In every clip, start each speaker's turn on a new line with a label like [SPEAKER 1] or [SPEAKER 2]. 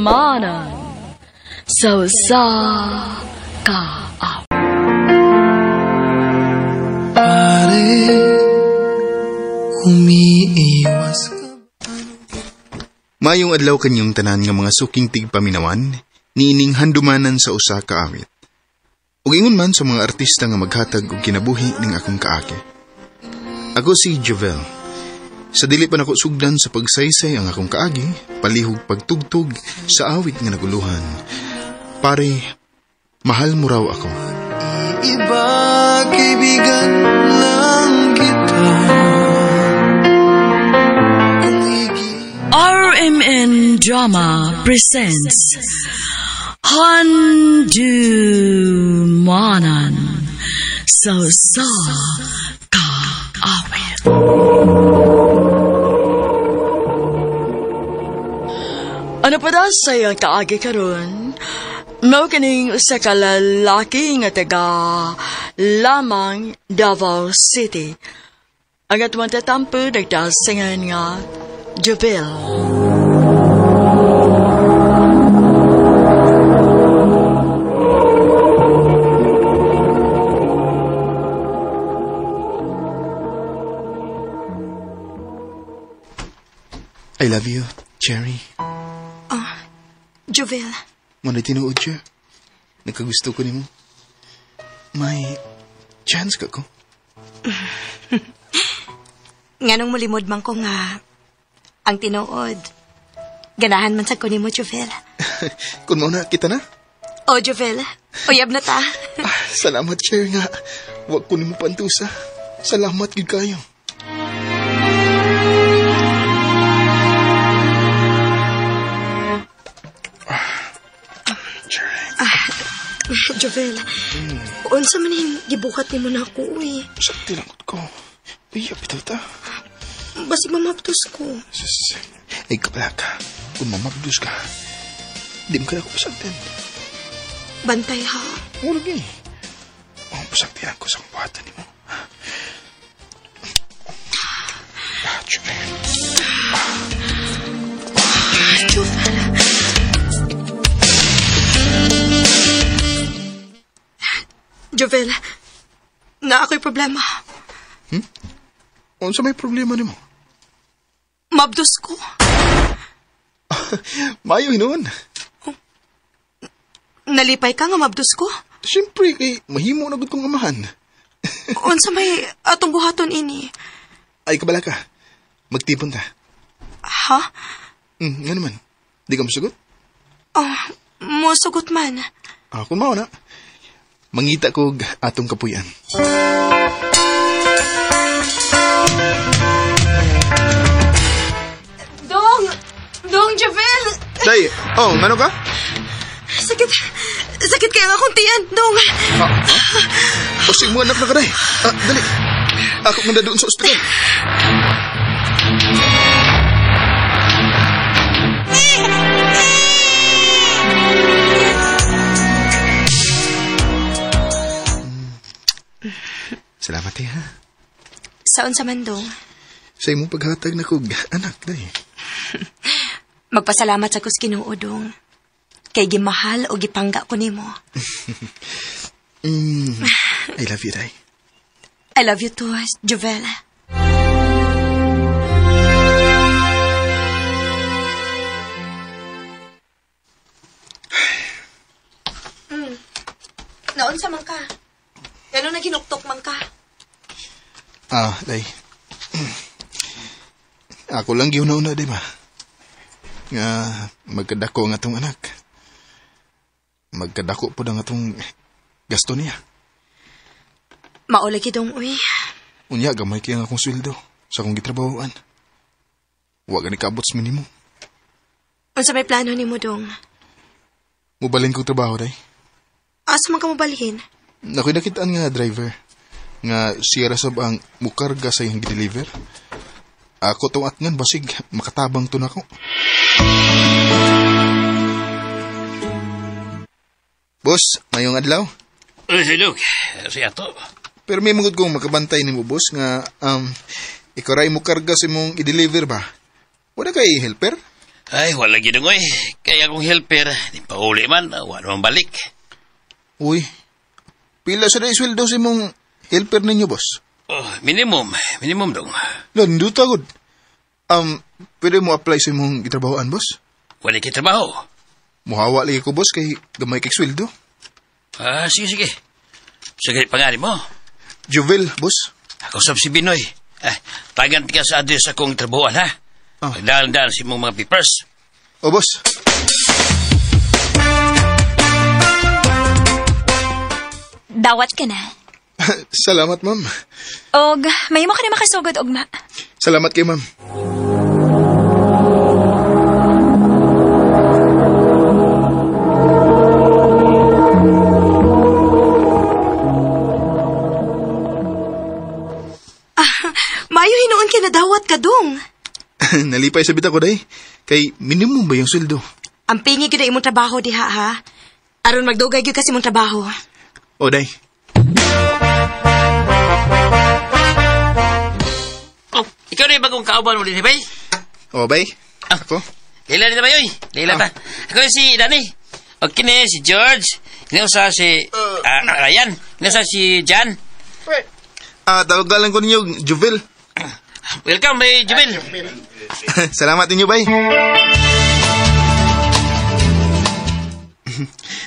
[SPEAKER 1] Handumanan sa usa ka awit.
[SPEAKER 2] Pare, umiiwas ka.
[SPEAKER 3] Mayong adlaw kanyong tanan nga mga suking tigpaminawan, niining handumanan sa usa ka awit. Ug ingon man sa mga artista nga maghatag og kinabuhi ning akong kaagi. Ako si Jovel. Sa dili pa nako sugdan sa pagsaysay ang akong kaagi, palihog pagtugtog sa awit nga naguluhan. Pare, mahal mo raw ako.
[SPEAKER 2] Iba, kaibigan lang kita. Kung higit
[SPEAKER 1] RMN Drama presents Handumanan sa usa ka awit. Ano pa daw sa iyang kaagi karon? Mao kining usa ka lalaki nga taga lamang Davao City. Ang atong tatampo nagdasingan nga Jovel.
[SPEAKER 3] I love you, Cherry.
[SPEAKER 4] Jovel,
[SPEAKER 3] Muna tinuod siya. Nagkagusto ko nimo. May chance ka ko.
[SPEAKER 4] Nganong mulimod man ko nga ang tinuod. Ganahan man sa ko nimo, Jovel.
[SPEAKER 3] Kung mauna, kita na.
[SPEAKER 4] O, Jovel, uyab na ta.
[SPEAKER 3] Ah, salamat, Cherry nga. Wag ko nimo pantusa. Salamat gid kayo.
[SPEAKER 4] Jovel, unsa man yung gibuhat nimo na ako, uy.
[SPEAKER 3] Sakti lang ko. Uy, bitaw ta.
[SPEAKER 4] Basig mamabdos ko.
[SPEAKER 3] Sus, ay kapala ka. Kung mamabdos ka, di mo kaya ako pasagtin.
[SPEAKER 4] Bantay ha.
[SPEAKER 3] Oo, lagi. Ang pasagtihan ko sa buhatan nimo. Ah, Jovel.
[SPEAKER 4] Jovel. Jovel, na ako'y problema.
[SPEAKER 3] Unsa may problema nimo?
[SPEAKER 4] Mabdos ko.
[SPEAKER 3] Mayo hinuon.
[SPEAKER 4] Oh. Nalipay ka nga mabdos ko?
[SPEAKER 3] Siyempre, kay mahimo na gud kong amahan.
[SPEAKER 4] Unsa may atong buhaton ini?
[SPEAKER 3] Ay, kabala ka. Magtipon ta.
[SPEAKER 4] Ha?
[SPEAKER 3] Nga naman. Di ka masugot?
[SPEAKER 4] Oh, musugot man.
[SPEAKER 3] Ah, kung mao na. Mangita ko atong kapuyan.
[SPEAKER 4] Dong! Dong, Jovel!
[SPEAKER 3] Day, oh, ngano ka?
[SPEAKER 4] Sakit. Sakit kaya nga akong tiyan, Dong.
[SPEAKER 3] Ah, ha? O sige mo anak na ka, day. Ah, dali. Ako nga doon sa ospital. Salamat, eh, ha?
[SPEAKER 4] Saan sa man, Dong?
[SPEAKER 3] Sa imong paghatag na kog anak, day.
[SPEAKER 4] Magpasalamat sa kus Ginoo, Dong. Kay gimahal o gipangga ko nimo.
[SPEAKER 3] I love you, day.
[SPEAKER 4] I love you too, Jovel. Naunsa man ka? Gano'n na ginuktok man ka?
[SPEAKER 3] Ah, day. Ako lang giuna-una, di ba? Nga magkadako ang atong anak. Magkadako po ang atong gasto niya.
[SPEAKER 4] Maulagi dong, uy.
[SPEAKER 3] Unya, gamay kaya ang akong sweldo sa akong gitrabahoan. Wa gani kaabot sa minimo.
[SPEAKER 4] Unsa may plano nimo, Dong?
[SPEAKER 3] Mubalhin kong trabaho, day.
[SPEAKER 4] Asa man ka mobalhin?
[SPEAKER 3] Nakoy nakitaan nga driver nga siya ra sab ang mukarga sa iyang gideliver. Ako tong atngan basig makatabang to nako. Boss, mayong adlaw.
[SPEAKER 5] Hello, si Ato.
[SPEAKER 3] Pero may mangod kong makabantay nimo, boss, nga Ikaw ray mo karga sa imong i-deliver ba? Wala kay helper?
[SPEAKER 5] Ay, wala gid oy. Kaya akong helper, di pa uli man, wala man balik.
[SPEAKER 3] Uy, pila sa day sweldo sa imong helper ninyo, boss?
[SPEAKER 5] Oh, minimum dong.
[SPEAKER 3] Landuta gud. Pwede mo apply sa imong gitrabahoan, boss?
[SPEAKER 5] Wala kay trabaho.
[SPEAKER 3] Muhawa lagi ko, boss, kay gamay kay sweldo.
[SPEAKER 5] Ah, sige. Sige, pangalan mo.
[SPEAKER 3] Jovel, boss.
[SPEAKER 5] Ako sab si Binoy. Tagan ka sa address akong trabahoan, ha?
[SPEAKER 3] Ah.
[SPEAKER 5] Pagdaan-daan si mong mga papers.
[SPEAKER 3] O, boss.
[SPEAKER 6] Dawat ka na.
[SPEAKER 3] Salamat, ma'am.
[SPEAKER 6] Og, may mo ka na makasugod, ugma.
[SPEAKER 3] Salamat kay ma'am.
[SPEAKER 4] Maayo hinuon kay nadawat ka dong.
[SPEAKER 3] Nalipay sa bita ko, day. Kay minimum ba yung sweldo?
[SPEAKER 4] Ang pingi gyud imong trabaho diha, ha? Aron magdugay gyud kasi imong trabaho.
[SPEAKER 3] O, day.
[SPEAKER 5] Oh, ikaw na yung bagong kauban mo din, bay?
[SPEAKER 3] O, bay.
[SPEAKER 5] Ah.
[SPEAKER 3] Ako?
[SPEAKER 5] Leila din ba yoy? Leila ta. Ako yung si Danny. O kini si George. Kini usa si Ryan. Kini usa si Jan.
[SPEAKER 3] Tawagan ko ninyo, Jovel.
[SPEAKER 5] Welcome, bay Jovel.
[SPEAKER 3] Salamat ninyo, bay.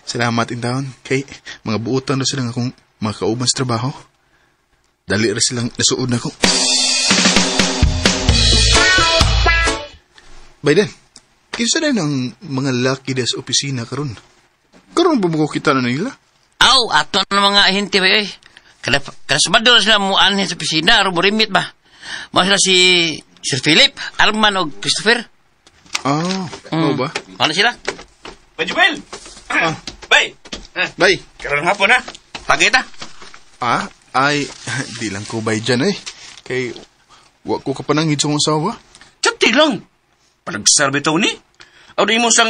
[SPEAKER 3] Salamat in taon. Kay mga buotan na silang akong mga kauban sa trabaho. Dali ra silang nasuod na ko. Bay Dan, kinsa na ng mga laki des opisina karon? Karon ba mo kita na nila?
[SPEAKER 5] Aw, ato na mga ahente bay oy. Kada Sabado na sila muanhin sa opisina aron morimit ba. Mao sila si Sir Philip, Arman og Christopher.
[SPEAKER 3] Ah, mao ba?
[SPEAKER 5] Ano sila?
[SPEAKER 7] Bay Jubel!
[SPEAKER 3] Ah.
[SPEAKER 7] Bay!
[SPEAKER 3] Bay.
[SPEAKER 7] Karon hapon ha. Tagay ta.
[SPEAKER 3] Ah, ay, di lang ko bay dyan eh. Kay, wa ko kapanangid sa kong asawa.
[SPEAKER 7] Chati lang. Panagsarbe to ni. Aw di mo sang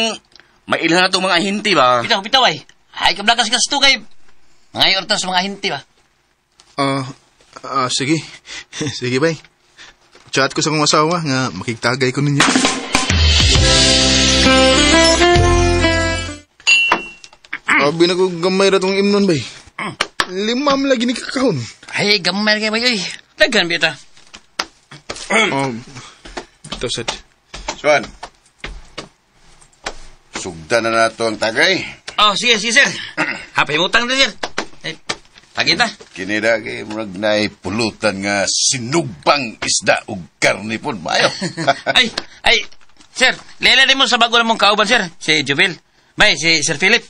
[SPEAKER 7] may ilan na itong mga ahinti ba?
[SPEAKER 5] Bitaw ay. Ay kablakas kas to kay mga ortas mga ahente ba.
[SPEAKER 3] Sige. Sige, bay. Chat ko sa kong asawa nga makigtagay ko ninyo. Abi na ko gamay ra tong imnon, bay. Limam lagi ni kakahon.
[SPEAKER 5] Ay, gamay kay bay oy. Daghan bita.
[SPEAKER 3] Ito sad.
[SPEAKER 8] Swan, sugdan na nato ang tagay.
[SPEAKER 5] Oh, sige, sir. Hapay mutang na, sir. Ay, tagay ta.
[SPEAKER 8] Kinida kay murag naay pulutan nga sinugbang isda ug karne pod maayo.
[SPEAKER 5] ay, sir, lela din mo sa bago namong kauban, sir. Si Jovel. Bay, si Sir Philip.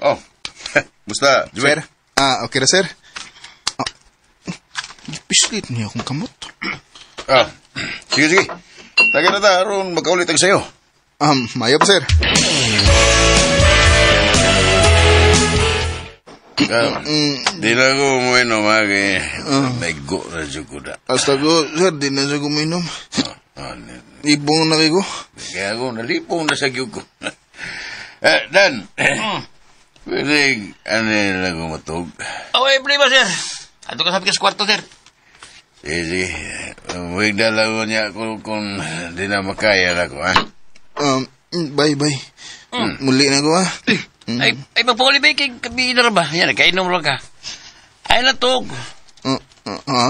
[SPEAKER 8] Oh, musta, Jovel?
[SPEAKER 3] Sir? Ah, okay ra, sir. Ah, pislit niya akong kamot.
[SPEAKER 8] Ah, sige. Tagay na ta, aron magkaulit ang sayo.
[SPEAKER 3] Maayo pa, sir.
[SPEAKER 8] Di na ko uminom, ha, kay naigo na siya ko na.
[SPEAKER 3] Hasta ko, sir, di na siya kuminom. Ibong na kayo ko.
[SPEAKER 8] Kaya ako, nalipong na sa gyud ko. Dan, pwede, ano lang ko matug?
[SPEAKER 5] Oh, eh, ba, sir? Ato ka sabi ka sa kwarto, sir.
[SPEAKER 8] Sige. Huwag na lang ko niya kung di na makaya na ko, ha?
[SPEAKER 3] Bye. Muli na ko, ha?
[SPEAKER 5] Ay, magpuli ba kay kabina ba? Yan, kainom lang ka. Ay, natog.
[SPEAKER 3] Ha?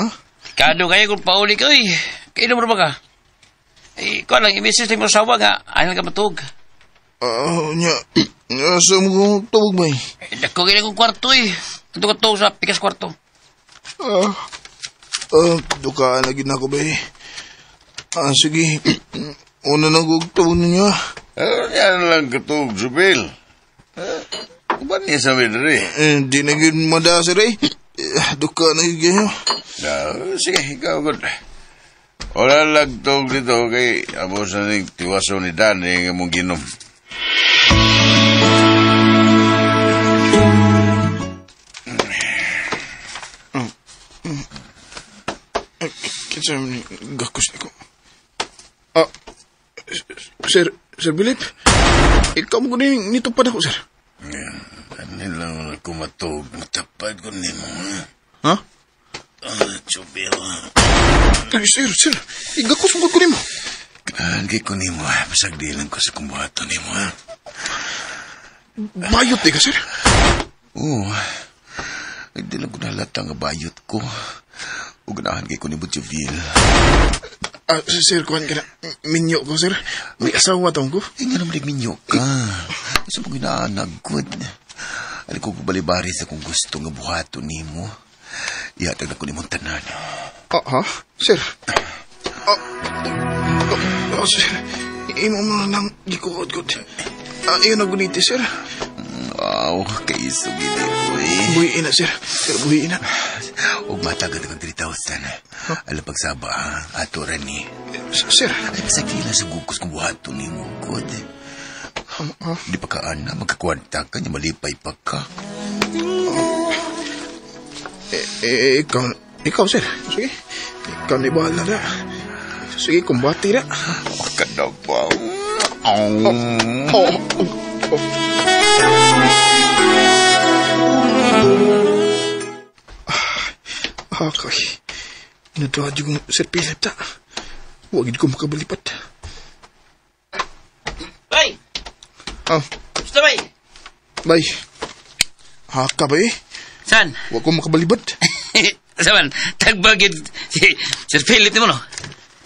[SPEAKER 5] Kado kayo kung pauli ka, uy. Kainom ra ba ka? Eh, kuha lang, imisis na yung asawa nga. Ay lang ka matug.
[SPEAKER 3] Nya. Asa mo kong tawag, bay?
[SPEAKER 5] Eh, dako kayo kong kwarto, eh. Ito ka tawag sa pikas kwarto.
[SPEAKER 3] Dukaan lagi na ako, bay. Ah, sige. Una na kong tawag ninyo, ah.
[SPEAKER 8] Yan lang katug, Jubil. Kuban niya sa midri?
[SPEAKER 3] Eh, di na yun mada, sir, eh. Dukaan na yun kayo.
[SPEAKER 8] Sige, ikaw, good. Wala lang tog dito kay amo sa ning tiwaso ni Danny nga mong ginom.
[SPEAKER 3] Kinsa man ni gakos niko. Ah, Sir Philip, ikaw mo kunin nito pa ako, sir.
[SPEAKER 8] Ano lang ako matug, matapad ko nimo.
[SPEAKER 3] Ha?
[SPEAKER 8] Chubel.
[SPEAKER 3] Ay, sir, sir. Igakos mo ko nimo.
[SPEAKER 8] Ganahan kay ko nimo. Basag di lang ko sa kumbuhato nimo, ha?
[SPEAKER 3] Bayot di ka, sir?
[SPEAKER 8] Oo. Ay, di lang ko nahalata nga bayot ko. O ganahan kay ko nimo, Jovil.
[SPEAKER 3] Sir, kuhan ka na. Minyo ko, sir. May asawa taong ko.
[SPEAKER 8] Ay, nga naman minyo ka. Gusto mo ginaanag ko. Alin ko balibari sa kung gusto nga buhato nimo. Ihatag na ko nimo tanan.
[SPEAKER 3] Ha? Sir? Sir. Imo mo nang gikuod-kod. Iyon na guniti, sir.
[SPEAKER 8] Wow, kaisog ini, boy.
[SPEAKER 3] Buhiin na, sir. Sir, buhiin na.
[SPEAKER 8] Huwag matagad ang 3,000. Huh? Alam pagsaba, ha? Ato rin ni.
[SPEAKER 3] Sir.
[SPEAKER 8] Ay, masakila sa gukos kung buhato ni mo, God. Di pa ka, ana, magkakwanta ka, niya malipay pa ka.
[SPEAKER 3] Ikaw, sir. Sige. Ikaw na ibahala na. Sige, kumbati na.
[SPEAKER 8] Oh, kadabaw.
[SPEAKER 3] Oh. Okay. Natuwa yung Sir Philip ta. Huwag ko makabalipat.
[SPEAKER 5] Bay!
[SPEAKER 3] Oh.
[SPEAKER 5] Gusto, bay?
[SPEAKER 3] Bay. Haka ba eh?
[SPEAKER 5] Saan?
[SPEAKER 3] Huwag ko makabalibat.
[SPEAKER 5] Saan? Tagbagid si Sir Philip ni mo, no?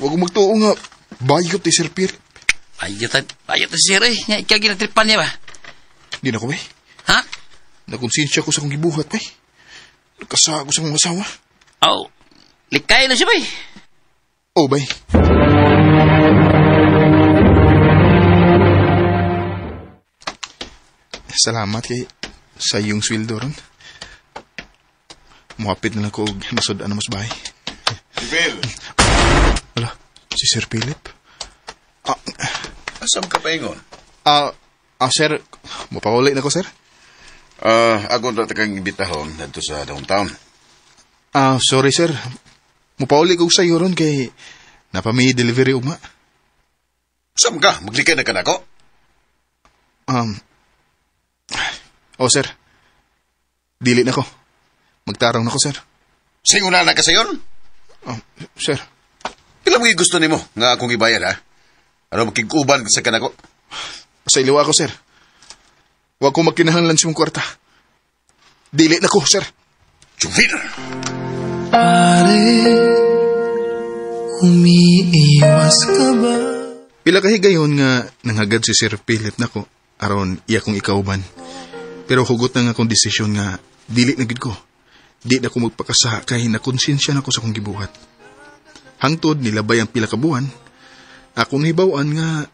[SPEAKER 3] Huwag ko magtuo nga. Bayot eh, Sir Philip.
[SPEAKER 5] Bayot si Sir eh. Ikaw ginatripan niya ba?
[SPEAKER 3] Di na ko, bay.
[SPEAKER 5] Ha?
[SPEAKER 3] Nakonsensya ko sa akong gibuhat, bay. Nagkasago sa akong asawa.
[SPEAKER 5] Oh, likay na siya, bay.
[SPEAKER 3] Oh, bay. Salamat kay sa iyong sweldo ron. Muhapit na lang ko og nasod-an na mas bahay.
[SPEAKER 8] Phil!
[SPEAKER 3] Wala, si Sir Philip.
[SPEAKER 8] Asam ka paingon?
[SPEAKER 3] Sir, mapahuli na ko, sir.
[SPEAKER 8] Ako na kang imbitahon dito sa downtown.
[SPEAKER 3] Sorry, sir. Mupauli ko sa iyo ron kay napami delivery ugma.
[SPEAKER 8] Saan ka? Maglikay na ka na ko?
[SPEAKER 3] Oh, sir. Dili na ko. Magtarong na ko, sir.
[SPEAKER 8] Singuna na ka sayon?
[SPEAKER 3] Sir.
[SPEAKER 8] Pila mo gusto nimo nga akong ibayad, ha? Ano makiguban sa kanako?
[SPEAKER 3] Sa iliwa ako, sir. Huwag ko magkinahanglan sa mong kwarta. Dili na ko, sir.
[SPEAKER 8] Juvir!
[SPEAKER 2] Pare, umiiwas ka ba?
[SPEAKER 3] Pila kahigayon nga nanghagad si Sir Philip nako aron iya kong ikauban. Pero hugot na nga akong desisyon nga dili na gid ko. Di na ko magpakasa kay nakonsensya na ko sa akong gibuhat. Hangtod nilabay ang pila ka buwan, akong hibaw-an nga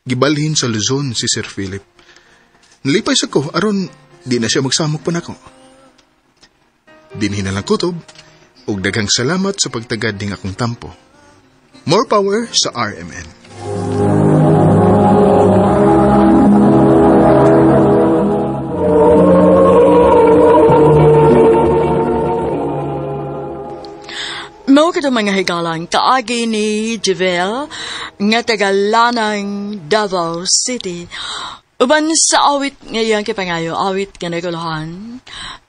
[SPEAKER 3] gibalhin sa Luzon si Sir Philip. Nalipay sa ko aron di na siya magsamok pa nako. Dinhi na lang kutob ug daghang salamat sa pagtagad ning akong tampo. More power sa RMN.
[SPEAKER 1] Mao kato mga higalang kaagi ni Javel nga taga-Lanang, Davao City. Uban sa awit ngayang kipangayo, awit nga naguluhan,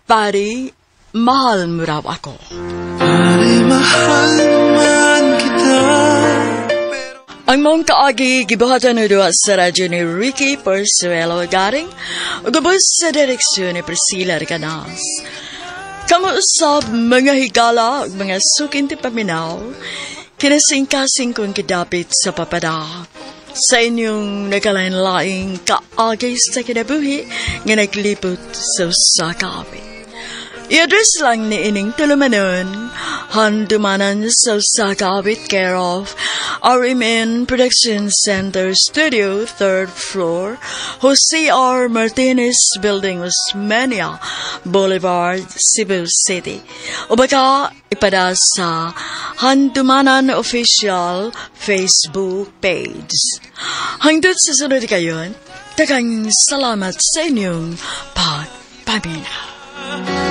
[SPEAKER 1] pari, mahal mo raw ako.
[SPEAKER 2] Pare, mahal man kita.
[SPEAKER 1] Ang mong kaagi gibuhatan na duwa sa radyo ni Ricky Porsuelo Garing ug ubos sa direksyon ni Priscilla Recanas. Kamu usab mga higala ug mga sukin ti paminaw, kinasingkasing kong kidapit sa papada. Sa inyong nagkalain-laing kaagi sa kinabuhi nga naglipot sa usa ka awit. I-address lang ni ining tulumanon, handumanan sa usa ka awit, care of RMN Production Center Studio, 3rd floor, Jose R. Martinez Building, Osmeña Boulevard, Cebu City. O baka ipada sa Handumanan Official Facebook page. Hangtod sa sunod kayon, daghang salamat sa inyong pagpaminaw.